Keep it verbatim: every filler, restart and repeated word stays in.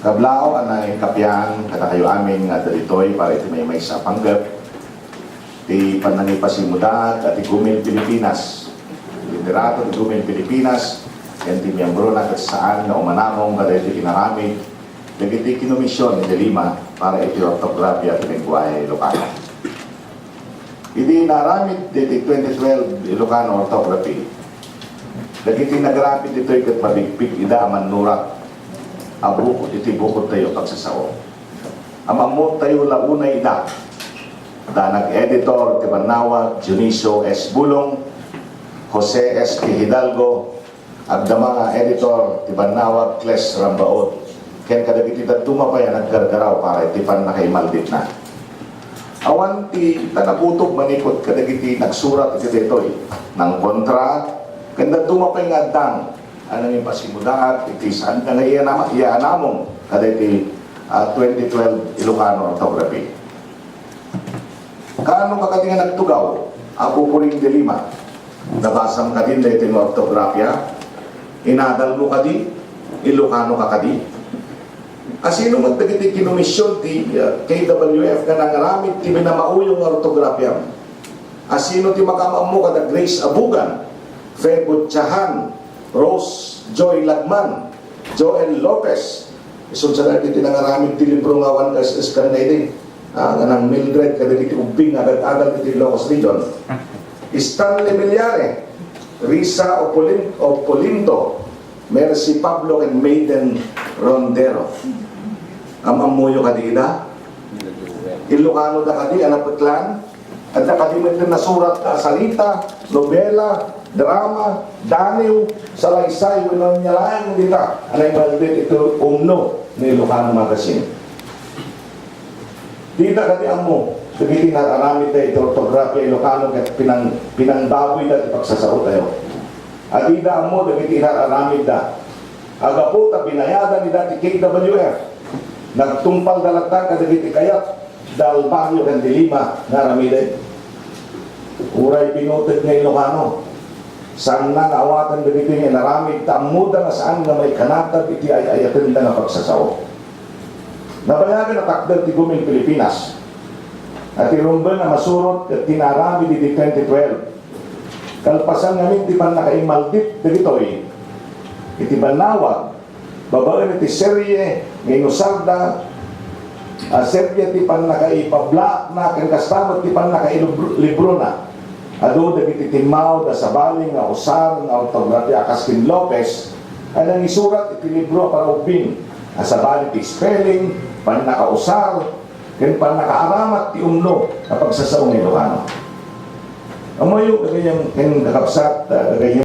Kablaaw a naikapian kadakayo amin nga adda ditoy para iti maymaysa a panggep ti pannangipasimudaat a ti Gumil Pilipinas, liderato ti Gumil Pilipinas, ken ti miembrona ket saan nga umanamong kadagiti inaramid dagiti kinomision iti Lima para iti ortografia ti lenguahe Ilocano. Idi naaramid diti twenty twelve Ilocano orthography, dagiti nagaramid ditoy ket mabigpig ida a mannurat a bukod iti bukodtayo a pagsasao. Am-ammotayo la unay ida, da nag-editor ti bannawag Dionisio S. Bulong, Jose S. Hidalgo, agdama nga editor ti bannawag Cles Rambaud, ken kadagiti dadduma pay a naggargaraw para iti pannakaimalditna. Awan ti ta naputob manipud kadagiti nagsurat iti daytoy. Nangkontra, ken dadduma pay nga addang a nangipasimudaat iti saan nga iyanama-, iyaanamong kadagiti, ah, twenty twelve Ilocano orthography. Kaano ka kadi nga nagtugaw, Apo Puring de Lima? Nabasam kadi daytoy nga ortografia? Inadal mo kadi? Ilocano ka kadi? Asino met dagiti kinomision ti, uh, K W F nga nangaramid ti minamauyo nga ortografiam? Asino ti makaammo kada Grace Abugan, Fe Butchahan, Rose Joy Lagman, Joel Lopez? Isu sa dagiti nangaramid ti libro nga awan kas-, kas-, kanna idi. Ah, nga nang Mildred kadagiti ubbing nga agad-adal iti Ilocos Region. Stanley Millares, Risa Opolin-, Opolindo, Mercy Pablo, and Maiden Rondero. Am-ammoyo kadi ida? Ilocano da kadi a napeklan? Adda kadi met nasurat a sarita, nobela, drama, daniw, salaysay, wenno ania laeng dita a naimaldit iti umno ni Ilocano Magazine. Dita kadi ammo dagiti nararamidda iti ortografia Ilocano ket pinang-, pinangbaboyda ti pagsasaotayo. Adida ammo dagiti nararamidda. Gapu ta binayadan ida ti K W F. Nagtungpalda latta kadagiti kayat da Albario ken de Lima nga aramiden. Uray binuted nga Ilocano, saanna nga awaten dagitoy nga inaramid ta ammoda nga saan nga maikanatag iti ay-ayatenda nga pagsasao. Nabayagen a takder ti Gumil Pilipinas a ti rumbeng a masurot ket ti naaramid iti twenty twelve. Kalpasan ngamin ti pannakaimaldit dagitoy iti bannawag, babaen iti serie nga inusarda a serie ti pannakaipablaakna ken kasta met ti pannakailib-, librona. Adu dagiti timmawd a sabali nga usar nga ortografia a kas ken Lopez a nangisurat iti libro a paraubbing a sabali ti spelling, pannakausar, ken pannakaaramat ti umno a pagsasao nga Ilocano. Ammoyo, kagayam, ken kakabsat, ah, kagayam,